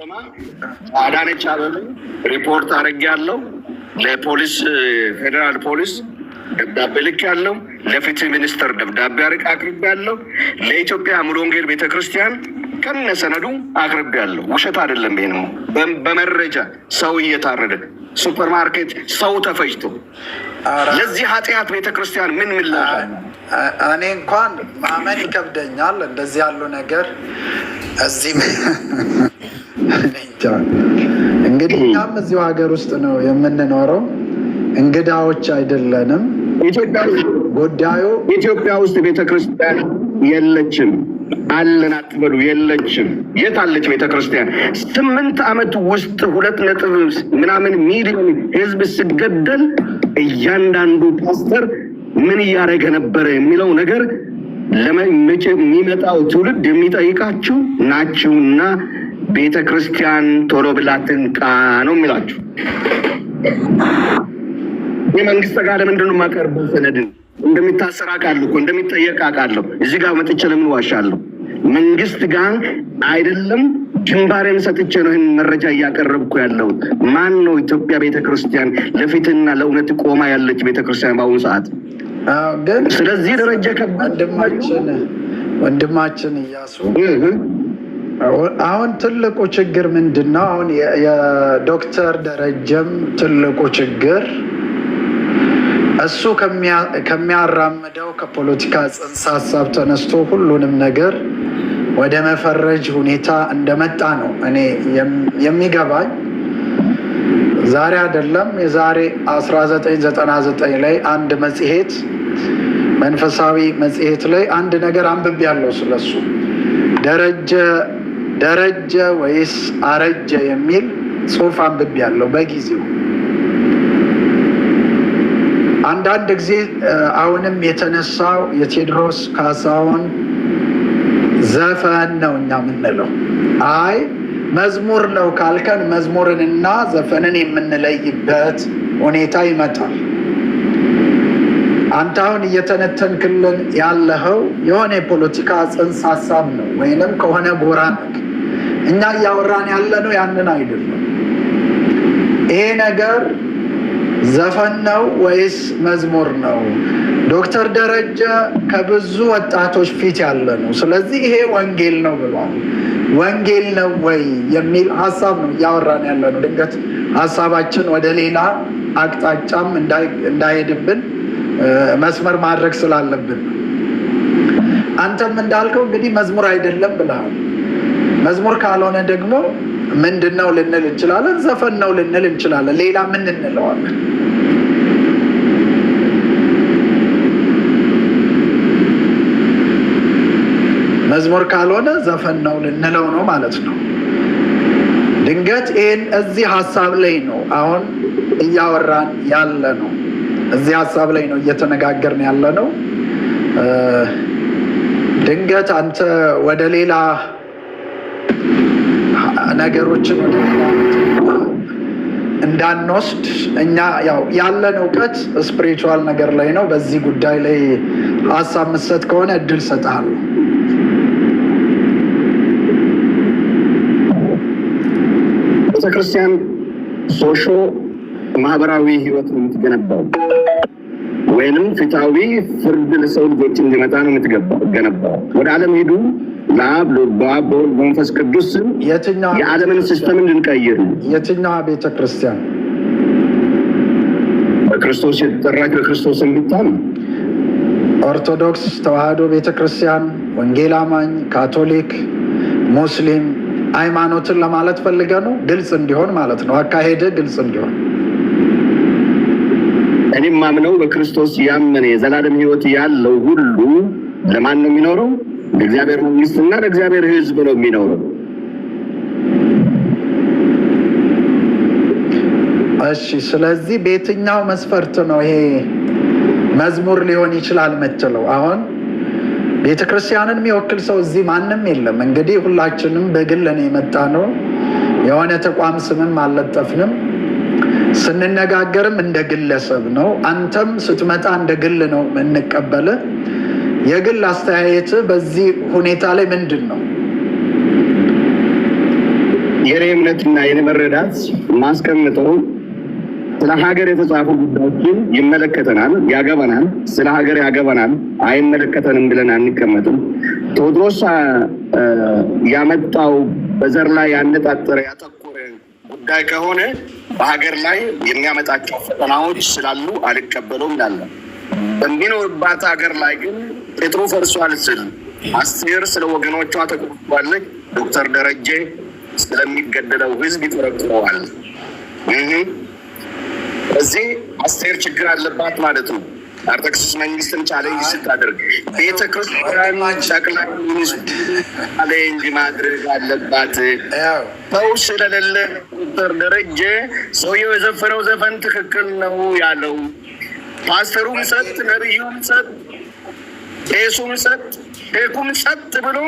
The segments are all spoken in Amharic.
ከተማ አዳነች አቤቤ ሪፖርት አድርጌያለሁ። ለፖሊስ፣ ፌዴራል ፖሊስ ደብዳቤ ልኬያለሁ። ለፍትህ ሚኒስቴር ደብዳቤ አቅርቤያለሁ። ለኢትዮጵያ ሙሉ ወንጌል ቤተክርስቲያን ከነ ሰነዱ አቅርቤያለሁ። ውሸት አይደለም። ይሄ ነው በመረጃ ሰው እየታረደ፣ ሱፐርማርኬት ሰው ተፈጅቶ፣ ለዚህ ኃጢአት ቤተክርስቲያን ምን ምላሽ? እኔ እንኳን ማመን ይከብደኛል። እንደዚህ ያሉ ነገር እዚህ እንግዲህ እኛም እዚሁ ሀገር ውስጥ ነው የምንኖረው፣ እንግዳዎች አይደለንም። ጉዳዩ ኢትዮጵያ ውስጥ ቤተክርስቲያን የለችም። አለን አትበሉ፣ የለችም። የት አለች ቤተክርስቲያን? 8 ዓመት ውስጥ ሁለት ነጥብ ምናምን ሚሊዮን ህዝብ ሲገደል እያንዳንዱ ፓስተር ምን እያደረገ ነበረ የሚለው ነገር የሚመጣው ትውልድ የሚጠይቃችሁ ናችሁና ቤተ ክርስቲያን ቶሎ ብላ ትንቃ ነው የሚላችሁ። የመንግስት ጋር ለምንድን ነው የማቀርበው ሰነድን? እንደሚታሰር አውቃለሁ እኮ፣ እንደሚጠየቅ አውቃለሁ። እዚህ ጋር መጥቼ ለምን ዋሻለሁ? መንግስት ጋር አይደለም ግንባሬን ሰጥቼ ነው ይህን መረጃ እያቀረብኩ ያለሁት። ማን ነው ኢትዮጵያ ቤተክርስቲያን ለፍትህና ለእውነት ቆማ ያለች ቤተክርስቲያን በአሁኑ ሰዓት? ግን ስለዚህ ደረጃ ከባድ ወንድማችን እያሱ፣ አሁን ትልቁ ችግር ምንድን ነው? አሁን የዶክተር ደረጀም ትልቁ ችግር እሱ ከሚያራምደው ከፖለቲካ ጽንሰ ሀሳብ ተነስቶ ሁሉንም ነገር ወደ መፈረጅ ሁኔታ እንደመጣ ነው እኔ የሚገባኝ። ዛሬ አይደለም፣ የዛሬ 1999 ላይ አንድ መጽሔት፣ መንፈሳዊ መጽሔት ላይ አንድ ነገር አንብቤያለሁ ስለሱ፣ ደረጀ ደረጀ ወይስ አረጀ የሚል ጽሑፍ አንብቤያለሁ በጊዜው። አንዳንድ ጊዜ አሁንም የተነሳው የቴዎድሮስ ካሳሁን ዘፈን ነው እኛ የምንለው። አይ መዝሙር ነው ካልከን መዝሙርንና ዘፈንን የምንለይበት ሁኔታ ይመጣል። አንተ አሁን እየተነተንክልን ያለኸው የሆነ የፖለቲካ ጽንሰ ሀሳብ ነው ወይንም ከሆነ ጎራ ነህ። እኛ እያወራን ያለነው ያንን አይደለም። ይሄ ነገር ዘፈን ነው ወይስ መዝሙር ነው? ዶክተር ደረጀ ከብዙ ወጣቶች ፊት ያለ ነው። ስለዚህ ይሄ ወንጌል ነው ብሏል። ወንጌል ነው ወይ የሚል ሀሳብ ነው እያወራን ያለ ነው። ድንገት ሀሳባችን ወደ ሌላ አቅጣጫም እንዳይሄድብን መስመር ማድረግ ስላለብን ነው። አንተም እንዳልከው እንግዲህ መዝሙር አይደለም ብለሃል። መዝሙር ካልሆነ ደግሞ ምንድን ነው ልንል እንችላለን? ዘፈን ነው ልንል እንችላለን። ሌላ ምን እንለዋለን? መዝሙር ካልሆነ ዘፈን ነው ልንለው ነው ማለት ነው። ድንገት ይህን እዚህ ሀሳብ ላይ ነው አሁን እያወራን ያለ ነው። እዚህ ሀሳብ ላይ ነው እየተነጋገርን ያለ ነው። ድንገት አንተ ወደ ሌላ ነገሮችን ወደ ሌላ እንዳንወስድ እኛ ያው ያለን እውቀት spiritual ነገር ላይ ነው። በዚህ ጉዳይ ላይ ሀሳብ ምሰጥ ከሆነ እድል ሰጥሃለሁ። ቤተክርስቲያን socio ማህበራዊ ህይወት ነው የምትገነባው፣ ወይንም ፍትሐዊ ፍርድ ለሰው ልጆች እንዲመጣ ነው የምትገነባው። ወደ ዓለም ሄዱ፣ ለአብ፣ በአብ፣ በወልድ፣ በመንፈስ ቅዱስ ስም የዓለምን system እንድንቀይር ነው። የትኛዋ ቤተክርስቲያን? በክርስቶስ የተጠራች፣ በክርስቶስ የምታምን። ኦርቶዶክስ ተዋህዶ ቤተክርስቲያን፣ ወንጌል አማኝ፣ ካቶሊክ፣ ሙስሊም፣ ሃይማኖትን ለማለት ፈልገ ነው? ግልጽ እንዲሆን ማለት ነው። አካሄድ ግልጽ እንዲሆን። እኔም ማምነው በክርስቶስ ያመነ የዘላለም ሕይወት ያለው ሁሉ ለማን ነው የሚኖረው? ለእግዚአብሔር መንግስትና ለእግዚአብሔር ሕዝብ ነው የሚኖረው። እሺ፣ ስለዚህ በየትኛው መስፈርት ነው ይሄ መዝሙር ሊሆን ይችላል የምትለው? አሁን ቤተክርስቲያንን የሚወክል ሰው እዚህ ማንም የለም። እንግዲህ ሁላችንም በግል ነው የመጣ ነው። የሆነ ተቋም ስምም አልለጠፍንም። ስንነጋገርም እንደ ግለሰብ ነው። አንተም ስትመጣ እንደ ግል ነው የምንቀበልህ። የግል አስተያየት በዚህ ሁኔታ ላይ ምንድን ነው? የኔ እምነትና የኔ መረዳት ማስቀምጠው ስለ ሀገር የተጻፉ ጉዳዮችን ይመለከተናል፣ ያገባናል። ስለ ሀገር ያገባናል፣ አይመለከተንም ብለን አንቀመጥም። ቴዎድሮስ ያመጣው በዘር ላይ ያነጣጠረ ያተኮረ ጉዳይ ከሆነ በሀገር ላይ የሚያመጣቸው ፈተናዎች ስላሉ አልቀበለውም እላለሁ። በሚኖርባት ሀገር ላይ ግን ቅጥሩ ፈርሷል ስል አስቴር ስለ ወገኖቿ ተቆርቋለች። ዶክተር ደረጀ ስለሚገደለው ህዝብ ይቆረቁረዋል። እዚህ አስቴር ችግር አለባት ማለት ነው። አርጤክስስ መንግስትን challenge ስታደርግ ቤተክርስቲያን ጠቅላይ ሚኒስትሩ challenge ማድረግ አለባት። ሰው ስለሌለ ዶክተር ደረጀ ሰውየው የዘፈነው ዘፈን ትክክል ነው ያለው። ፓስተሩም ጸጥ፣ ነብዩም ጸጥ፣ ቄሱም ጸጥ፣ ሼኩም ጸጥ ብሎ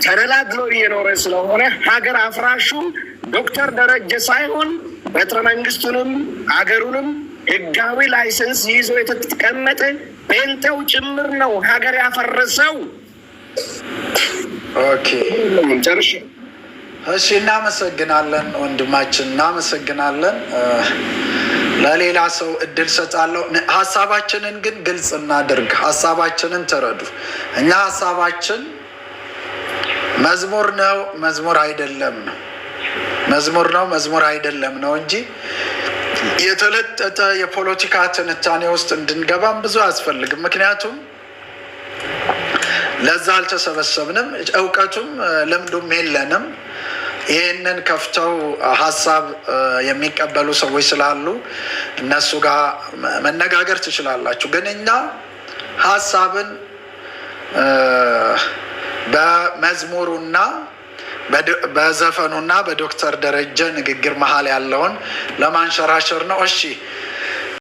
ተደላድሎ እየኖረ ስለሆነ ሀገር አፍራሹ ዶክተር ደረጀ ሳይሆን በትረ መንግስቱንም ሀገሩንም ህጋዊ license ይዞ የተቀመጠ ጴንጤው ጭምር ነው ሀገር ያፈረሰው። Okay፣ ጨርሼ። እሺ፣ እናመሰግናለን ወንድማችን፣ እናመሰግናለን። ለሌላ ሰው እድል ሰጣለሁ። ሀሳባችንን ግን ግልጽ እናድርግ። ሀሳባችንን ተረዱ። እኛ ሀሳባችን መዝሙር ነው መዝሙር አይደለም ነው፣ መዝሙር ነው መዝሙር አይደለም ነው እንጂ የተለጠጠ የፖለቲካ ትንታኔ ውስጥ እንድንገባም ብዙ አያስፈልግም። ምክንያቱም ለዛ አልተሰበሰብንም፣ እውቀቱም ልምዱም የለንም። ይህንን ከፍተው ሀሳብ የሚቀበሉ ሰዎች ስላሉ እነሱ ጋር መነጋገር ትችላላችሁ። ግን እኛ ሀሳብን በመዝሙሩና በዘፈኑና በዶክተር ደረጀ ንግግር መሀል ያለውን ለማንሸራሸር ነው። እሺ፣